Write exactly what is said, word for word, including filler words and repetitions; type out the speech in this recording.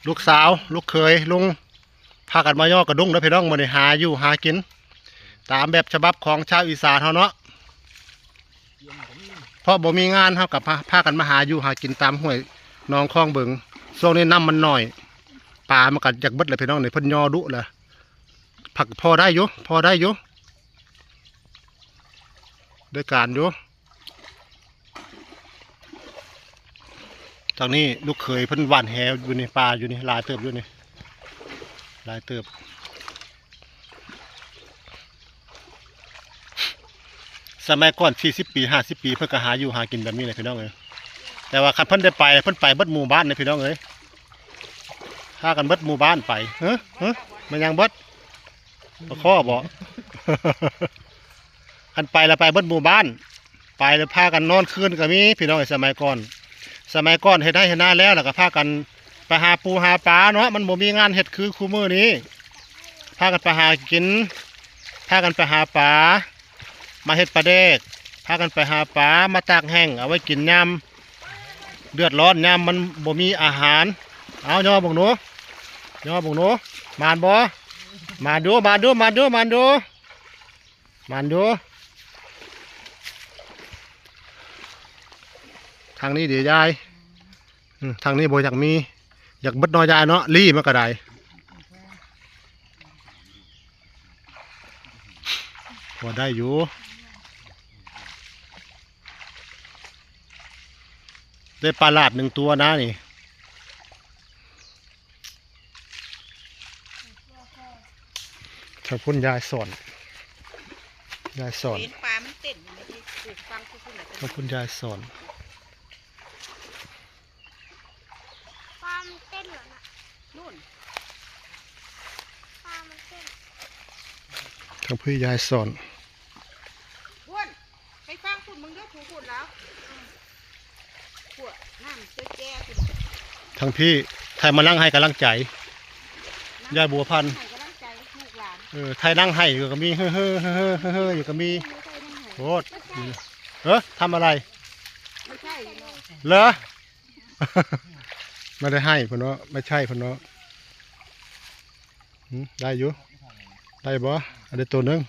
ลูกสาว ลูกเขย ลุง พากันมาย่อกระดุงเด้อพี่น้อง มื้อนี้หาอยู่หากิน ตามแบบฉบับของชาวอีสานเฮาเนาะ เพราะบ่มีงาน เฮาก็พา พากันมาหาอยู่หากินตามห้วยหนองคลองเบิง ช่วงนี้น้ำมันน้อย ปลามันก็อยากเบิดแล้วพี่น้อง นี่เพิ่นย่อดุแล้ว ผักพอได้อยู่ พอได้อยู่ ได้การอยู่ ทางนี้ลูกเขยเพิ่นหว่านแหอยู่นี่ ปลาอยู่นี่ หลายเติบอยู่นี่ หลายเติบ สมัยก่อน สี่สิบ ปี ห้าสิบ ปี เพิ่นก็หาอยู่หากินแบบนี้แหละพี่น้องเอ้ย แต่ว่าคันเพิ่นได้ไป เพิ่นไปเบิดหมู่บ้านเลยพี่น้องเอ้ย พากันเบิดหมู่บ้านไป เฮ้อ เฮ้อ มันยังเบิด ปลาข้อบ่ คันไปแล้วไปเบิดหมู่บ้าน ไปแล้วพากันนอนคืนก็มีพี่น้องเอ้ย สมัยก่อน สมัยก่อนเฮ็ดไร่เฮ็ดนาแล้ว แล้วก็พากันไปหาปูหาปลาเนาะ มันบ่มีงานเฮ็ดคือคุมื้อนี้ พากันไปหากิน พากันไปหาปลา มาเฮ็ดปลาแดก พากันไปหาปลา มาตากแห้ง เอาไว้กินยามเดือดร้อน ยามมันบ่มีอาหาร เอาย่อเบิ่งหนู ย่อเบิ่งหนู หมานบ่ หมานอยู่ หมานอยู่ หมานอยู่ หมานอยู่ หมานอยู่ ทางนี้เดี๋ยวยาย อืม ทางนี้บ่อยากมี อยากเบิดเนาะยายเนาะ ลี่มันก็ได้ พอได้อยู่ ได้ปลาหลาดหนึ่งตัวนะนี่ ทางพุ้นยายสอน ยายสอน เห็นปลามันเต้นอยู่ในที่ปลูกฟังกูคุณน่ะ ทางพุ้นยายสอน ปลามันเต้นเหรอน่ะ นู่น ปลามันเต้น ทางพุ้นยายสอน อ้วน ไปฟังคุณมึงเด้อ ผูคุณแล้ว พวกน้ำเจ๊แจ้คุณ ทางพี่ ไทยมานั่งให้กำลังใจ ยายบัวพันธุ์ ให้กำลังใจลูกหลาน เออ ไทยนั่งให้ก็มี เฮ้อ เฮ้อ เฮ้อ เฮ้อ เฮ้อ อยู่ก็มี ไม่ใช่นั่งให้ โคตร ไม่ใช่ เออ ทำอะไร ไม่ใช่เนาะ เหรอ ไม่ได้ให้เพิ่นเนาะ ไม่ใช่เพิ่นเนาะ หืม ได้อยู่ ได้บ่ อันนี้ตัวหนึ่ง